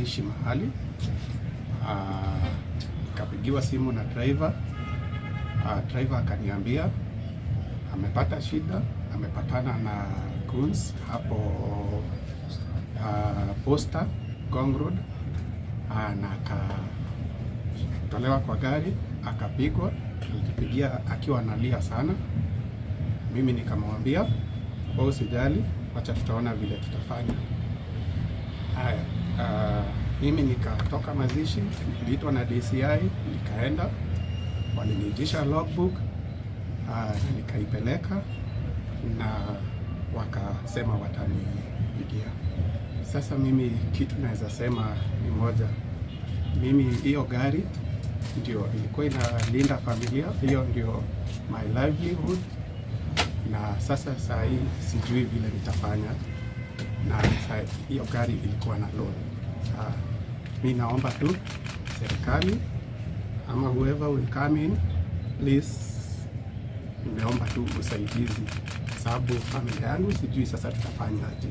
mazishi mahali. Nikapigiwa simu na driver. Driver akaniambia amepata shida, amepatana na goons hapo Posta Ngong Road, na akatolewa kwa gari akapigwa. Alijipigia akiwa analia sana. Mimi nikamwambia, "Wewe usijali, wacha tutaona vile tutafanya." Haya, mimi nikatoka mazishi, niliitwa na DCI, nikaenda, waliniitisha logbook, nikaipeleka na wakasema watanipigia. Sasa mimi kitu naweza sema ni moja, mimi hiyo gari ndio ilikuwa inalinda familia, hiyo ndio my livelihood, na sasa saa hii sijui vile nitafanya, na saa hiyo gari ilikuwa na loan. Saa mi naomba tu serikali ama whoever will come in, please, nimeomba tu usaidizi, sababu familia yangu sijui sasa tutafanya aje.